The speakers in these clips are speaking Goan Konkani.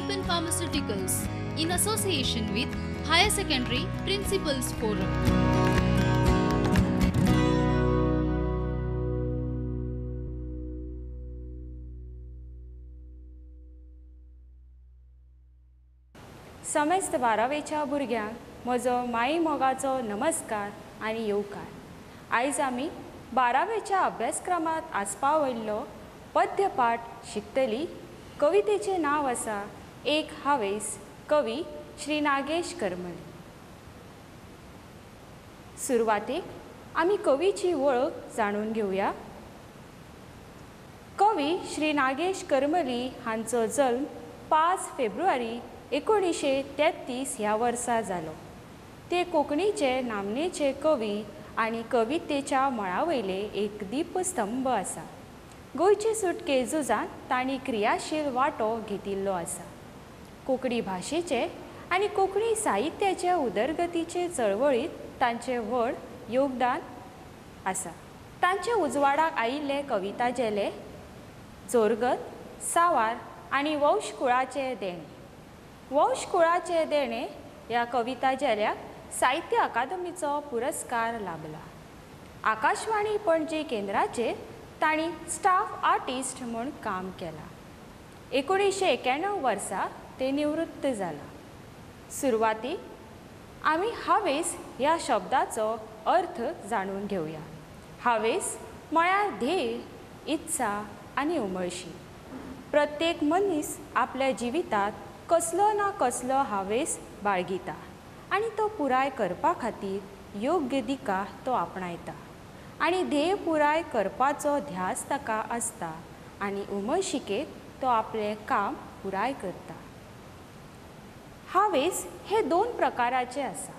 Lupin Pharmaceuticals in association with Higher Secondary Principals Forum. समेस्त बारावेच्या भुरग्यांक म्हजो माई मोगाचो नमस्कार आनी येवकार. आयज आमी बारावेच्या अभ्यासक्रमांत आस्पावल्लो पद्यपाठ शिकतली. कवितेचें नांव आसा एक हावेस, कवी श्री नागेश करमली. सुरवातेक आमी कवीची वळख जाणून घेवया. कवी श्री नागेश करमली हांचो जल्म 5 फेब्रुवारी 1933 ह्या वर्सा जालो. ते कोंकणीचे नामनेचे कवी आनी कवितेच्या मळा वयले एक दीपस्तंभ आसा. गोंयचे सुटके झुजांत तांणी क्रियाशील वांटो घेतिल्लो आसा. कोंकणी भाशेचे आनी कोंकणी साहित्याचे उदरगतीचे चळवळींत तांचें व्हड योगदान आसा. तांचे उजवाडाक आयिल्ले कविता झेले जोरगत, सावार आनी वंशकुळाचें देणें. वंशकुळाचें देणें ह्या कविता झेल्याक साहित्य अकादमीचो पुरस्कार लाभला. आकाशवाणी पणजी केंद्राचेर तांणी स्टाफ आर्टिस्ट म्हूण काम केलां. 1991 वर्सा ते निवृत्त जाला. सुरवातीक आमी हावेस ह्या शब्दाचो अर्थ जाणून घेवया. हावेस म्हळ्यार ध्येय, इत्सा आनी उमळशीक. प्रत्येक मनीस आपल्या जिवितांत कसलो ना कसलो हावेस बाळगिता आनी तो पुराय करपा खातीर योग्य दिका तो आपणायता आनी ध्येय पुराय करपाचो ध्यास ताका आसता आनी उमळशिकेत तो आपलें काम पुराय करता. हावेस हे दोन प्रकाराचे आसा.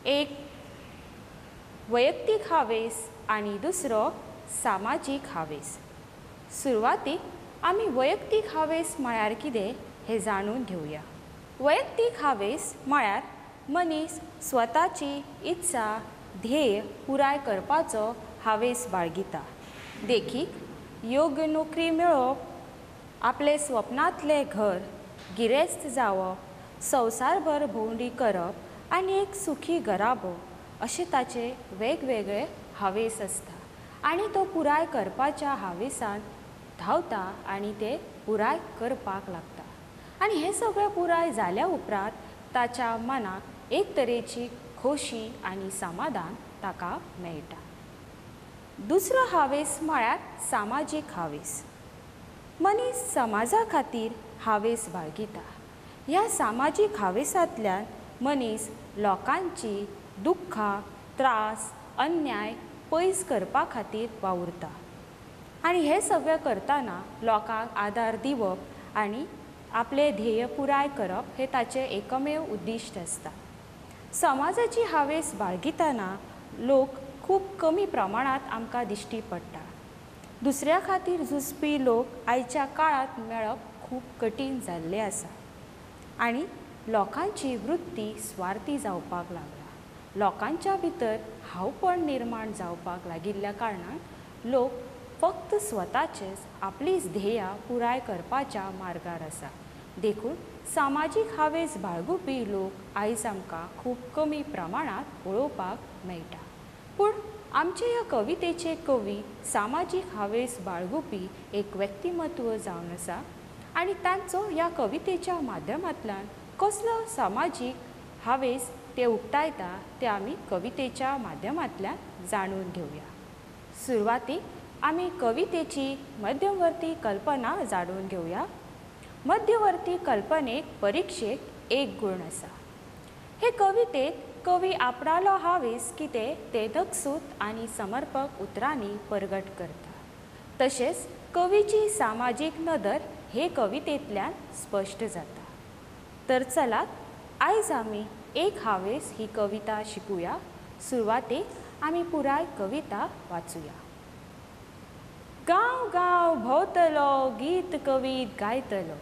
एक वैयक्तीक हावेस आनी दुसरो सामाजीक हावेस. सुरवातीक आमी वैयक्तीक हावेस म्हळ्यार कितें हें जाणून घेवया. वैयक्तीक हावेस म्हळ्यार मनीस स्वताची इत्सा, ध्येय पुराय करपाचो हावेस बाळगिता. देखीक, योग्य नोकरी मेळोवप, आपले स्वप्नांतलें घर, गिरेस्त जावप, संवसारभर भोंवडी करप आनी एक सुखी घराबो अशे ताचे वेगवेगळे हावेस आसता आनी तो पुराय करपाच्या हावेसान धांवता आनी ते पुराय करपाक लागता. आनी हें सगळें पुराय जाल्या उपरांत ताच्या मनाक एक तरेची खोशी आनी समाधान ताका मेळटा. दुसरो हावेस म्हळ्यार सामाजीक हावेस. मनीस समाजा खातीर हावेस बाळगिता. ह्या सामाजीक हावेसांतल्यान मनीस लोकांची दुख्खां, त्रास, अन्याय पयस करपा खातीर वावुरता आनी हें सगळें करतना लोकांक आदार दिवप आनी आपलें ध्येय पुराय करप हें ताचें एकमेव उद्दिश्ट आसता. समाजाची हावेस बाळगितना लोक खूब कमी प्रमाणांत आमकां दिश्टी पडटा. दुसऱ्या खातीर झुजपी लोक आयच्या काळांत मेळप खूब कठीण जाल्लें आसा आनी लोकांची वृत्ती स्वार्थी जावपाक लागला. लोकांच्या भितर हांवपण निर्माण जावपाक लागिल्ल्या कारणान लोक फक्त स्वताचेच आपलीच ध्येयां पुराय करपाच्या मार्गार आसा. देखून सामाजीक हावेस बाळगुपी लोक आयज आमकां खूब कमी प्रमाणांत पळोवपाक मेळटा. पूण आमचे ह्या कवितेचे कवी सामाजीक हावेस बाळगुपी एक व्यक्तिमत्व जावन आसा आनी तांचो ह्या कवितेच्या माध्यमांतल्यान कसलो सामाजीक हावेस ते उक्तायता ते आमी कवितेच्या माध्यमांतल्यान जाणून घेवया. सुरवातीक आमी कवितेची मध्यवर्ती कल्पना जाणून घेवया. मध्यवर्ती कल्पनेक परिक्षेक एक गूण आसा. हे कवितेंत कवी आपणालो हावेस कितें तें नकसूद आनी समर्पक उतरांनी परगट करता. तशेंच कवीची सामाजीक नदर हे कवितेंतल्यान स्पश्ट जाता. तर चलात आयज आमी एक हावेस ही कविता शिकुया. सुरवातेक आमी पुराय कविता वाचुया. गांव गांव भोंवतलो गीत कवीत गायतलो,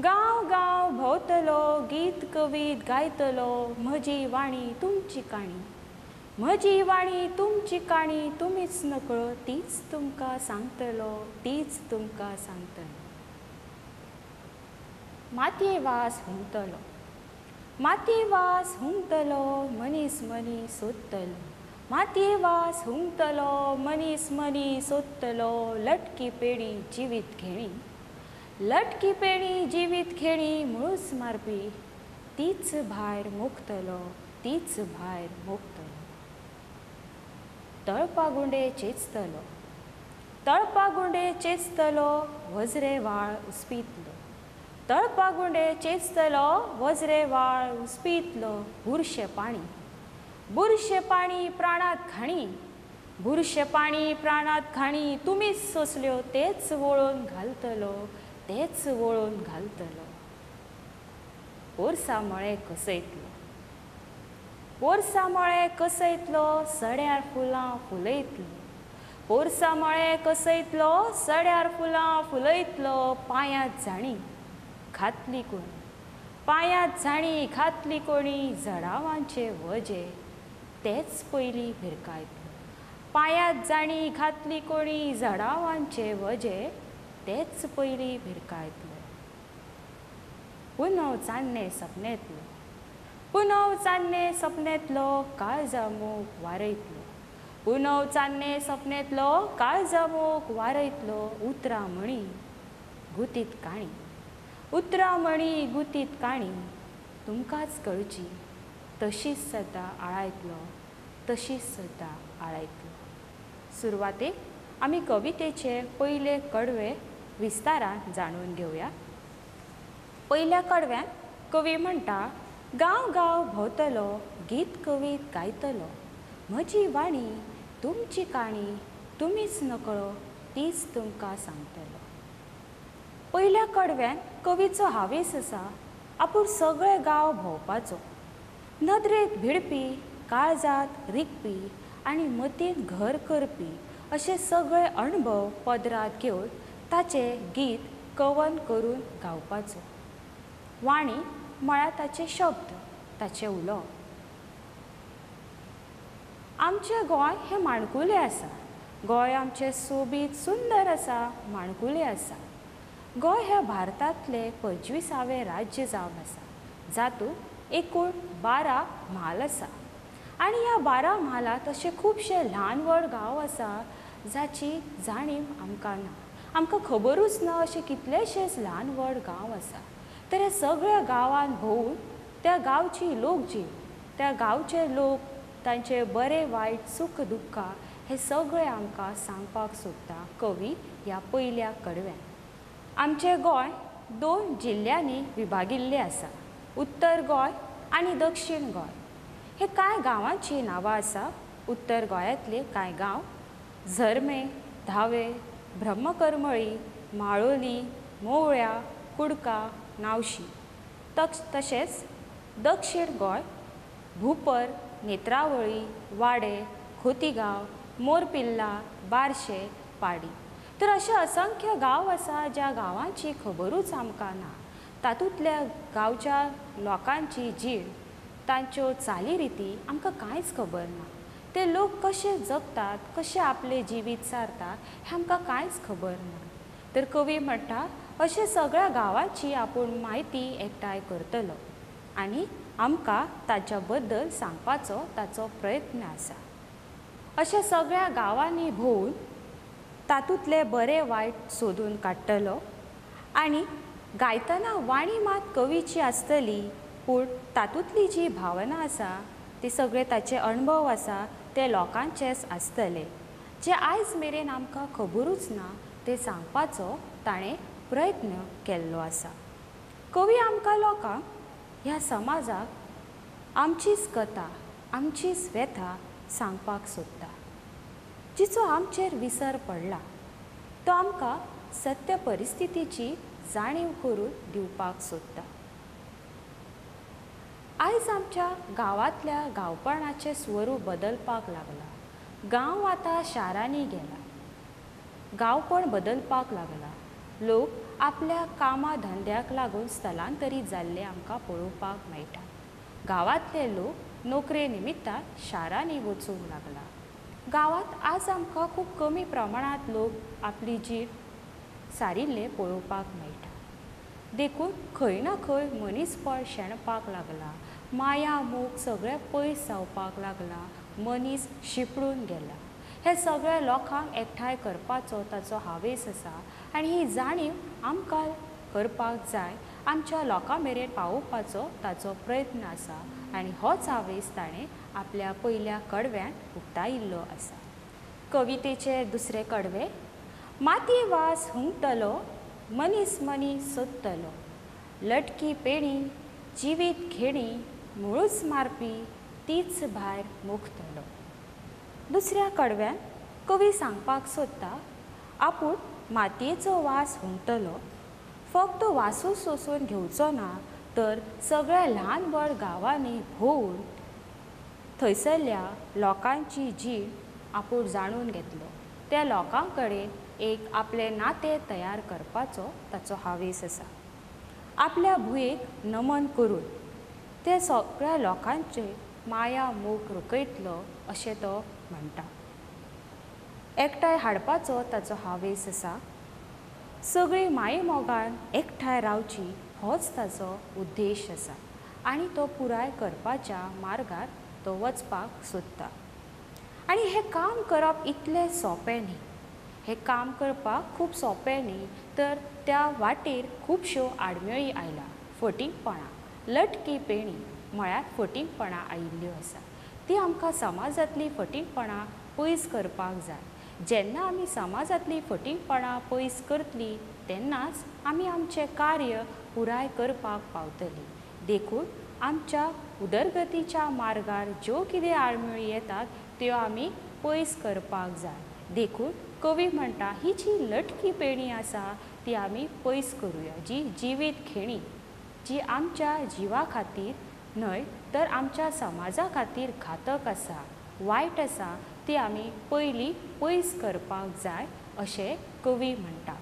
गांव गांव भोंवतलो गीत कवीत गायतलो, म्हजी वाणी तुमची काणी, म्हजी वाणी तुमची काणी, तुमीच नकळो तीच तुमकां सांगतलो, तीच तुमकां सांगतलो. मातये वास हुंगतलो. मातये वास हुंगतलो मनीस मनीस सोदतलो, मातये वास हुंगतलो मनीस मनीस सोदतलो, लटकी पेणी जिवीत घेणी, लटकी पेणी जिवीत घेणी, मुळूस मारपी तीच भायर मोखतलो, तीच भायर मोखतलो. तळपागुंडे चेंचतलो, तळपागुंडे चेंचतलो, वज्रे वाळ उस्पितलो, तळपागुंडे चेंचतलो, वज्रे वाळ उस्पितलो, बुरशें पाणी, बुरशें पाणी प्राणात घाणी, बुरशें पाणी प्राणात घाणी, तुमीच सोंसल्यो तेच वळोवन घालतलो, तेच वळोवन घालतलो. पोरसा मळे कसयतलो, पोरसा मळे कसयतलो, सड्यार फुलां फुलयतलो, पोरसा मळे कसयतलो, सड्यार फुलां फुलयतलो, पांयांत झाणी घातली कोणी, पांयांत झाणी घातली कोणी, जडावांचे वजे तेच पयलीं भिरकायतलो, पांयांत जाणी घातली कोणी, जडावांचे वजे तेच पयलीं भिरकायतलो. पुनव चान्ने सपनेंतलो, पुनव चान्ने सपनेंतलो, काळजा मोग वारयतलो, पुनव चान्ने सपनेंतलो, काळजा मोग वारयतलो, उतरां म्हणी गुतीत काणी, उतरां म्हणी गुतीत काणी, तुमकांच कळची तशीच सदां आळायतलो, तशीच सदां आळायतलो. सुरवातेक आमी कवितेचे पयले कडवे विस्तारान जाणून घेवया. पयल्या कडव्यान कवी म्हणटा, गांव गांव भोंवतलो, गीत कवीत गायतलो, म्हजी वाणी तुमची काणी, तुमीच नकळो तीच तुमकां सांगतलो. पयल्या कडव्यान कवीचो हावेस आसा आपूण सगळे गांव भोंवपाचो, नदरेक भिडपी, काळजांत रिगपी आनी मतींत घर करपी अशे सगळे अणभव पदरांत घेवन ताचें गीत कवन करून गावपाचो. वाणी म्हळ्यार ताचे शब्द, ताचें उलोवप. आमचें गोंय हें माणकुलें आसा, गोंय आमचें सोबीत सुंदर आसा, माणकुलें आसा. गोंय हें भारतांतलें 25वें राज्य जावन आसा, जातूंत एकूण 12 म्हाल आसा आनी ह्या 12 म्हालांत अशे खुबशे ल्हान व्हड गांव आसा जाची जाणीव आमकां ना, आमकां खबरूच ना अशे कितलेशेच ल्हान व्हड गांव आसा. तर ह्या सगळ्या गांवांत भोंवून त्या गांवची लोकजीण, त्या गांवचे लोक, तांचे बरे वायट सुख दुख्खां हे सगळे आमकां सांगपाक सोदता कवी ह्या पयल्या कडव्यान. आमचें गोंय 2 जिल्ल्यांनी विभागिल्लें आसा, उत्तर गोंय आनी दक्षिण गोंय. हे कांय गांवांचीं नांवां आसा. उत्तर गोंयांतले कांय गांव झरमे, धावे, ब्रह्मकरमळी, माळोली, मोवळ्या, कुडका, नावशी. तशेंच दक्षिण गोंय भूपर, नेत्रावळी, वाडे, खोतीगांव, मोरपिल्ला, बारशे, पाडी. तर अशे असंख्य गांव आसा ज्या गांवांची खबरूच आमकां ना. तातूंतल्या गांवच्या लोकांची जीण, तांच्यो चालीरिती आमकां कांयच खबर ना. ते लोक कशे जगतात, कशे आपलें जिवीत सारतात हें आमकां कांयच खबर ना. तर कवी म्हणटा अशे सगळ्या गांवांची आपूण म्हायती एकठांय करतलो आनी आमकां ताच्या बद्दल सांगपाचो ताचो प्रयत्न आसा. अशा सगळ्या गांवांनी भोंवून तातूंतले बरे वायट सोदून काडटलो आनी गायतना वाणी मात कवीची आसतली, पूण तातूंतली जी भावना आसा ती सगळे ताचे अणभव आसा ते लोकांचेच आसतले, जे आयज मेरेन आमकां खबरूच ना ते सांगपाचो ताणें प्रयत्न केल्लो आसा. कवी आमकां लोकांक ह्या समाजाक आमचीच कथा, आमचीच व्यथा सांगपाक सोदता, जिचो आमचेर विसर पडला. तो आमकां सत्य परिस्थितीची जाणीव करून दिवपाक सोदता. आयज आमच्या गांवांतल्या गांवपणाचें स्वरूप बदलपाक लागलां. गांव आतां शारांनी गेला, गांवपण बदलपाक लागलां. लोक आपल्या कामा धंद्याक लागून स्थलांतरीत जाल्ले आमकां पळोवपाक मेळटा. गांवांतले लोक नोकरे निमित्तान शारांनी वचूंक लागला. गांवांत आज आमकां खूब कमी प्रमाणांत लोक आपली जीण सारिल्ले पळोवपाक मेळटा. देखून खंय ना खंय मनीसपण शेणपाक लागला, माया मोग सगळें पयस जावपाक लागला, मनीस शिपडून गेला. हे सगळे लोकांक एकठांय करपाचो ताचो हावेस आसा आनी ही जाणीव आमकां करपाक जाय, आमच्या लोकां मेरेन पावोवपाचो ताचो प्रयत्न आसा आनी होच हावेस ताणें आपल्या पयल्या कडव्यान उक्तायिल्लो आसा. कवितेचे दुसरे कडवे, मातये वास हुंगतलो, मनीस मनीस सोदतलो, लटकी पेणी जिवीत घेणी, मुळूच मारपी तीच भायर मोखतलो. दुसऱ्या कडव्यान कवी सांगपाक सोदता आपूण मातयेचो वास हुंगतलो, फक्त वासूच सोसून घेवचो ना तर सगळ्या ल्हान व्हड गांवांनी भोंवून थंयसरल्या लोकांची जीण आपूण जाणून घेतलो, त्या लोकां कडेन एक आपलें नातें तयार करपाचो ताचो हावेस आसा. आपल्या भुंयेक नमन करून ते सगळ्या लोकांचे माया मोग रुकयतलो अशें तो म्हणटा. एकठांय हाडपाचो ताचो हावेस आसा, सगळीं मायेमोगान एकठांय रावची होच ताचो उद्देश आसा आनी तो पुराय करपाच्या मार्गार तो वचपाक सोदता. आनी हें काम करप इतलें सोंपें न्ही, हें काम करपाक खूब सोंपें न्ही, तर त्या वाटेर खुबश्यो आडमेळी आयला, फटींगपणां, लटकी पेणी म्हळ्यार फटींगपणां आयिल्ल्यो आसा. ती आमकां समाजांतली फटींगपणां पयस करपाक जाय. जेन्ना आमी समाजांतली फटींगपणां पयस करतली तेन्नाच आमी आमचें कार्य पुराय करपाक पावतली. देखून आमच्या उदरगतीच्या मार्गार ज्यो कितें आडमेळी येतात त्यो आमी पयस करपाक जाय. देखून कवी म्हणटा ही जी लटकी पेणी आसा ती आमी पयस करुया, जी जिवीत खेणी जी आमच्या जिवा खातीर न्हय तर आमच्या समाजा खातीर घातक आसा, वायट आसा, ती आमी पयलीं पयस करपाक जाय अशें कवी म्हणटा.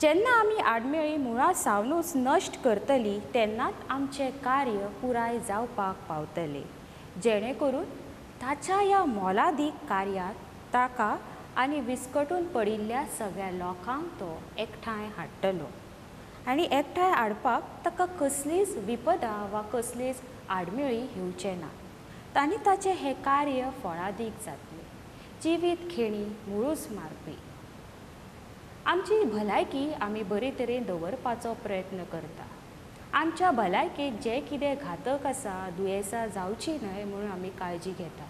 जेन्ना आमी आडमेळी मुळां सावनूच नश्ट करतली तेन्नाच आमचें कार्य पुराय जावपाक पावतलें, जेणे करून ताच्या ह्या मोलादीक कार्यांत ताका आनी विस्कटून पडिल्ल्या सगळ्या लोकांक तो एकठांय हाडटलो आनी एकठांय हाडपाक ताका कसलीच विपदा वा कसलीच आडमेळी येवचें ना आनी ताचें हें कार्य फळादीक जातलें. जिवीत खेणी मुळूच मारपी. आमची भलायकी आमी बरे तरेन दवरपाचो प्रयत्न करता. आमच्या भलायकेक जें कितें घातक आसा, दुयेंसां जावचीं न्हय म्हणून आमी काळजी घेतात.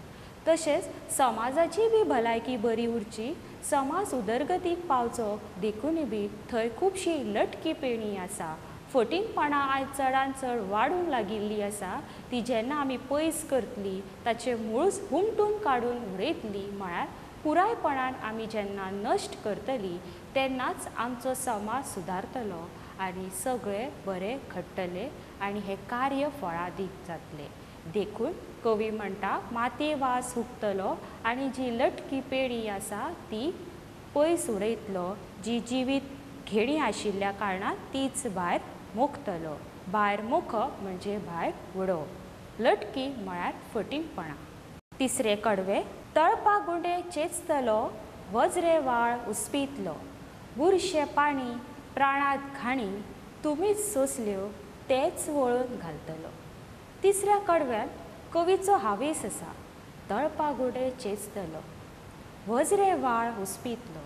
तशेंच समाजाची बी भलायकी बरी उरची, समाज उदरगतीक पावचो देखूनय बी थंय खुबशी लटकी पेणी आसा, फटींगपणां आयज चडान चड वाडूंक लागिल्ली आसा, ती जेन्ना आमी पयस करतली, ताचें मुळूच हुमटून काडून उडयतली, म्हळ्यार पुरायपणान आमी जेन्ना नश्ट करतली तेन्नाच आमचो समाज सुदारतलो आनी सगळें बरें घडटलें आनी हें कार्य फळादीक जातलें. देखून कवी म्हणटा मातये वास हुपतलो आनी जी लटकी पेणी आसा ती पयस उडयतलो, जी जिवीत घेणी आशिल्ल्या कारणान तीच भायर मोखतलो. भायर मोखप म्हणजे भायर उडोवप, लटकी म्हळ्यार फटींगपणां. तिसरें कडवें, तळपा गुंडे चेंचतलो, वज्रे वाळ उस्पितलो, बुरशें पाणी प्राणांत घाणी, तुमीच सोंसल्यो तेच वळून घालतलो. तिसऱ्या कडव्यान कवीचो हावेस आसा, तळपा गुंडे चेंचतलो, वज्रे वाळ उस्पितलो,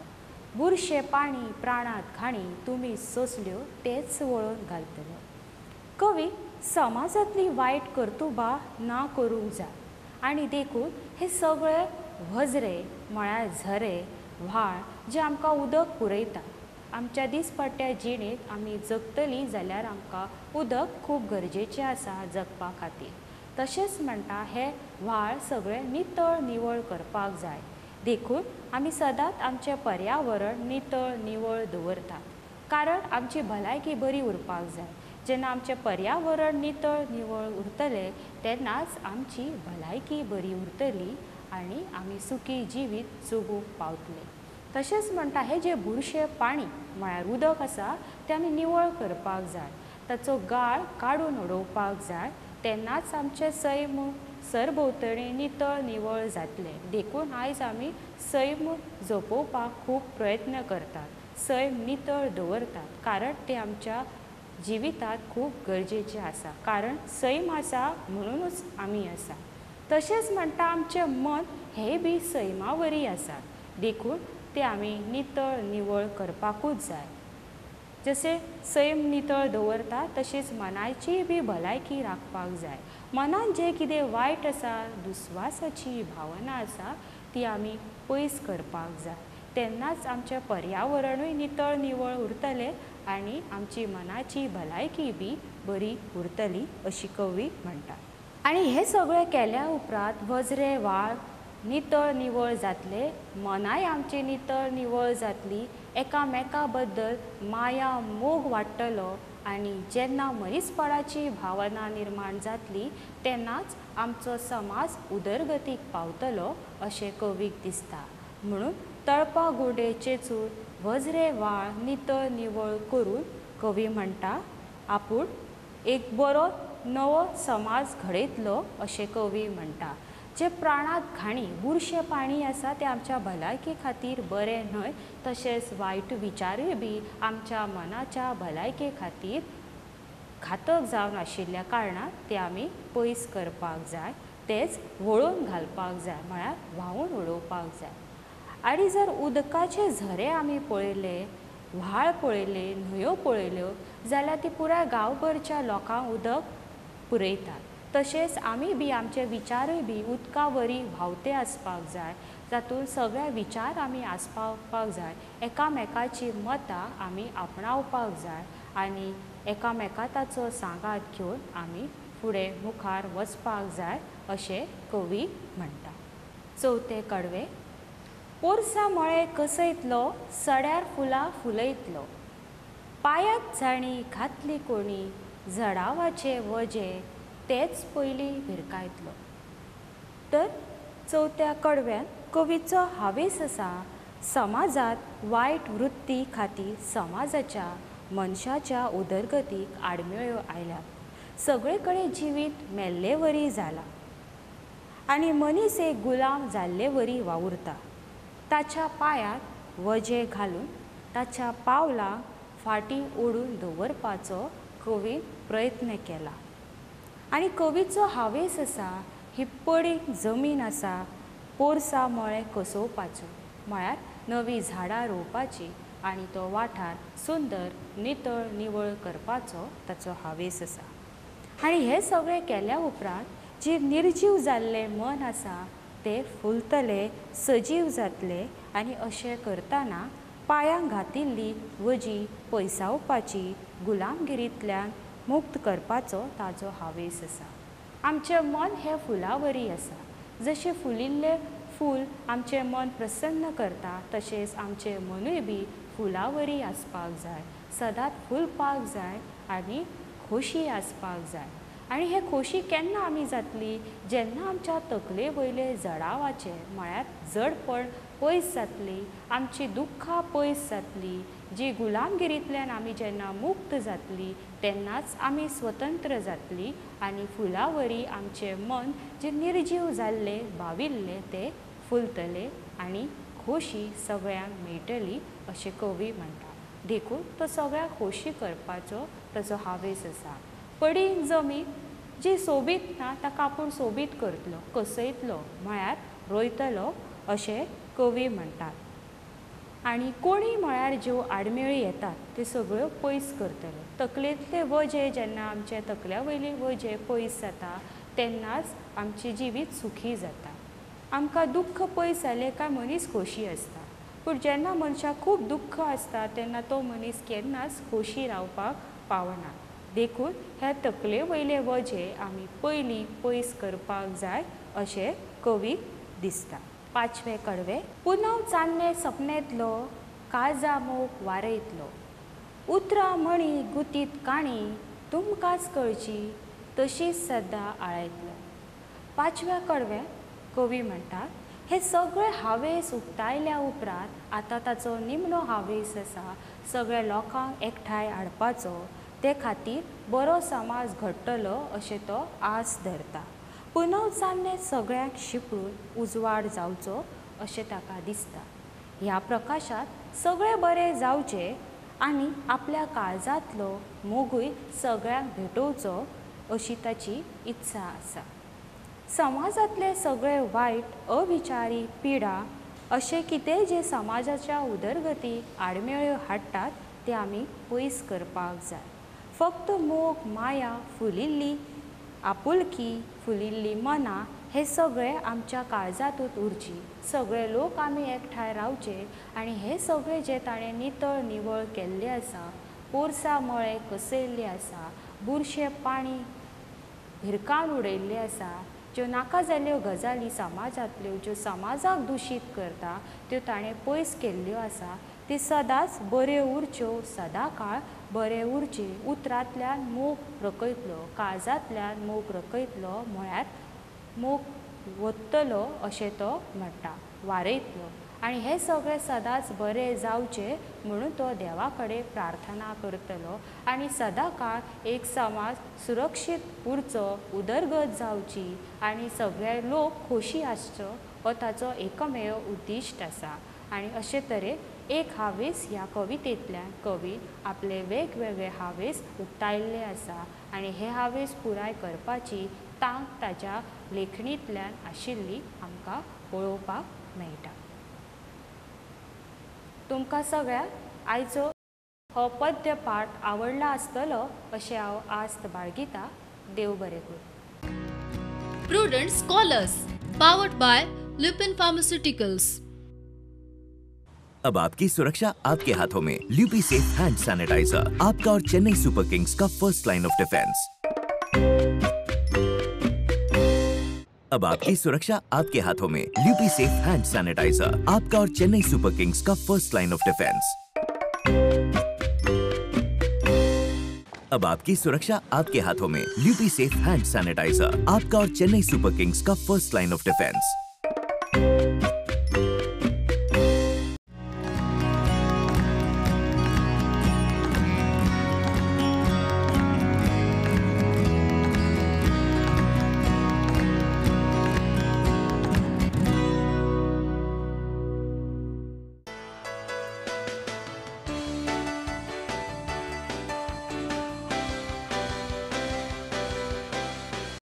बुरशें पाणी प्राणांत घाणी, तुमी सोंसल्यो तेच वळून घालतलो. कवी समाजांतली वायट कर्तुबां ना करूंक जाय आनी देखून हे सगळे वझरे म्हळ्यार झरे, व्हाळ जे आमकां उदक पुरयता, आमच्या दिसपट्ट्या जिणेंत आमी जगतलीं जाल्यार आमकां उदक खूब गरजेचें आसा जगपा खातीर. तशेंच म्हणटा हे व्हाळ सगळे नितळ निवळ करपाक जाय, देखून आमी सदांच आमचें पर्यावरण नितळ निवळ दवरतात, कारण आमची भलायकी बरी उरपाक जाय. जेन्ना आमचें पर्यावरण नितळ निवळ उरतलें तेन्नाच आमची भलायकी बरी उरतली आनी आमी सुखी जिवीत जगूंक पावतले. तशेंच म्हणटा हें जें बुरशें पाणी म्हळ्यार उदक आसा तें आमी निवळ करपाक जाय, ताचो गाळ काडून उडोवपाक जाय, तेन्नाच आमचें सैम सरभोंवतणी नितळ निवळ जातलें. देखून आयज आमी सैम जपोवपाक खूब प्रयत्न करतात, सैम नितळ दवरतात, कारण तें आमच्या जिवितांत खूब गरजेचें आसा, कारण सैम आसा म्हणुनूच आमी आसा. तशेंच म्हणटा आमचें मन हें बी सैमा वरी आसा, देखून तें आमी नितळ निवळ करपाकूच जाय. जशें सैम नितळ दवरता तशेंच मनाचीय बी भलायकी राखपाक जाय. मनान जें कितें वायट आसा, दुस्वासाची भावना आसा ती आमी पयस करपाक जाय, तेन्नाच आमचें पर्यावरणूय नितळ निवळ उरतलें आनी आमची मनाची भलायकी बी बरी उरतली अशी कवी म्हणटा. आनी हें सगळें केल्या उपरांत वज्रे व्हाळ नितळ निवळ जातले, मनाय आमची नितळ निवळ जातली, एकामेका बद्दल माया मोग वाडटलो आनी जेन्ना मनीसपणाची भावना निर्माण जातली तेन्नाच आमचो समाज उदरगतीक पावतलो अशें कवीक दिसता. म्हणून तळपा गोडे चेंचून वज्रे व्हाळ नितळ निवळ करून कवी म्हणटा आपूण एक बरो नवो समाज घडयतलो अशें कवी म्हणटा. जे प्राणांत घाणी बुरशें पाणी आसा तें आमच्या भलायके खातीर बरें न्हय, तशेंच वायट विचारूय बी आमच्या मनाच्या भलायके खातीर घातक जावन आशिल्ल्या कारणान ते आमी पयस करपाक जाय, तेच वळोवन घालपाक जाय, म्हळ्यार व्हांवून उडोवपाक जाय. आनी जर उदकाचे झरे आमी पळयले, व्हाळ पळयले, न्हंयो पळयल्यो जाल्यार ती पुराय गांवभरच्या लोकांक उदक पुरयतात. तशेंच आमी बी आमचे विचारूय बी उदका वरी व्हांवते आसपाक जाय, तातूंत सगळे विचार आमी आसपावपाक जाय, एकामेकाची मतां आमी आपणावपाक जाय आनी एकामेका ताचो सांगात घेवन आमी फुडें मुखार वचपाक जाय अशें कवी म्हणटा. चवथें कडवें. पोरसां मळे कसयतलो, सड्यार फुलां फुलयतलो, पांयांत जाणी घातली कोणी जडावाचें वजें तेच पयलीं भिरकायतलो. तर चवथ्या कडव्यान कवीचो हावेस आसा समाजांत वायट वृत्ती खातीर समाजाच्या मनशाच्या उदरगतीक आडमेळ्यो आयल्यात, सगळे कडेन जिवीत मेल्ले वरी जालां आनी मनीस एक गुलाम जाल्ले वरी वावुरता. ताच्या पांयांत वजें घालून ताच्या पावलां फाटीं ओडून दवरपाचो कवीन प्रयत्न केला. आनी कवीचो हावेस आसा ही पडींग जमीन आसा पोरसां मळे कसोवपाचो, म्हळ्यार नवीं झाडां रोवपाची आनी तो वाठार सुंदर नितळ निवळ करपाचो ताचो हावेस आसा. आनी हें सगळें केल्या उपरांत जी निर्जीव जाल्लें मन आसा तें फुलतलें, सजीव जातलें आनी अशें करतना पांयांक घातिल्ली वजी पयसावपाची, गुलामगिरींतल्यान मुक्त करपाचो ताजो हावेस आसा. आमचें मन हें फुलां वरी आसा, जशें फुलिल्लें फूल आमचें मन प्रसन्न करता तशेंच आमचें मनूय बी फुलां वरी आसपाक जाय, सदांच फुलपाक जाय आनी खोशी आसपाक जाय. आनी हे खोशी केन्ना आमी जातली, जेन्ना आमच्या तकले वयले जडावाचें म्हळ्यार जडपण पयस जातली, आमची दुख्खां पयस जातली, जी गुलामगिरींतल्यान आमी जेन्ना मुक्त जातली तेन्नाच आमी स्वतंत्र जातली आनी फुलां वरी आमचें मन जें निर्जीव जाल्लें बाविल्लें तें फुलतलें आनी खोशी सगळ्यांक मेळटली अशें कवी म्हणटा. देखून तो सगळ्यांक खोशी करपाचो ताचो हावेस आसा. पडींग जमीन जी सोबीत ना ताका आपूण सोबीत करतलो, कसयतलो, म्हळ्यार रोयतलो अशें कवी म्हणटात. आनी कोणी म्हळ्यार ज्यो आडमेळी येतात त्यो सगळ्यो पयस करतलो. तकलेंतले वजें जेन्ना आमच्या तकल्या वयलें वजें पयस जाता तेन्नाच आमचें जिवीत सुखी जाता. आमकां दुख्ख पयस जालें काय मनीस खोशी आसता, पूण जेन्ना मनशाक खूब दुख्ख आसता तेन्ना तो मनीस केन्नाच खोशी रावपाक पावना. देखून ह्या तकले वयलें वजें आमी पयलीं पयस करपाक जाय अशें कवीक दिसता. पांचवें कडवें. पुनव चान्नें सपनेंतलो, काळजा मोग वारयतलो, उतरां म्हणी गुतीत काणी तुमकांच कळची तशीच सद्दां आळयतलो. पांचव्या कडव्यान कवी म्हणटात हे सगळे हावेस उक्तायल्या उपरांत आतां ताचो निमणो हावेस आसा सगळ्या लोकांक एकठांय हाडपाचो, ते खातीर बरो समाज घडटलो अशें तो आस धरता. पुनव चान्नें सगळ्यांक शिंपडून उजवाड जावचो अशें ताका दिसता. ह्या प्रकाशांत सगळें बरें जावचें आनी आपल्या काळजांतलो मोगूय सगळ्यांक भेटोवचो अशी ताची इत्सा आसा. समाजांतले सगळे वायट अविचारी पिडा अशें कितेंय जें समाजाच्या उदरगतीक आडमेळ्यो हाडटात ते आमी पयस करपाक जाय. फक्त मोग, माया, फुलिल्ली आपुलकी, फुलिल्ली मनां हे सगळे आमच्या काळजांतूच उरची. सगळे लोक आमी एकठांय रावचे आनी हे सगळे जे ताणें नितळ निवळ केल्लें आसा, पोरसां मळे कसयल्ले आसा, बुरशें पाणी भिरकावन उडयल्लें आसा, ज्यो नाका जाल्ल्यो गजाली समाजांतल्यो ज्यो समाजाक दुशीत करता त्यो ताणें पयस केल्ल्यो आसा, ती सदांच बऱ्यो उरच्यो, सदां काळ बरें उरचें. उतरांतल्यान मोग रकयतलो, काळजांतल्यान मोग रकयतलो म्हळ्यार मोग वतलो अशें तो म्हणटा, वारयतलो. आनी हें सगळें सदांच बरें जावचें म्हणून तो देवा कडेन प्रार्थना करतलो आनी सदां काळ एक समाज सुरक्षीत उरचो, उदरगत जावची आनी सगळे लोक खोशी आसचो हो ताचो एकमेव उद्दिश्ट आसा. आनी अशे तरेन एक हावेस ह्या कवितेंतल्यान कवीन आपले वेगवेगळे हावेस उक्तायल्ले आसा आनी हे हावेस पुराय करपाची तांक ताच्या लेखणींतल्यान आशिल्ली आमकां पळोवपाक मेळटा. तुमकां सगळ्यांक आयचो हो पद्य पाठ आवडला आसतलो अशें हांव आस्त बाळगिता. देव बरें करूं. Prudent Scholars, powered by Lupin Pharmaceuticals. अब आपकी सुरक्षा आपके हाथों में। ल्यूपी सेफ हैंड सैनिटाइजर आपका और चेन्नई सुपर किंग्स का फर्स्ट लाइन ऑफ डिफेंस। अब आपकी सुरक्षा आपके हाथों में। ल्यूपी सेफ हैंड सैनिटाइजर आपका और चेन्नई सुपर किंग्स का फर्स्ट लाइन ऑफ डिफेंस। अब आपकी सुरक्षा आपके हाथों में। ल्यूपी सेफ हैंड सैनिटाइजर आपका और चेन्नई सुपर किंग्स का फर्स्ट लाइन ऑफ डिफेंस।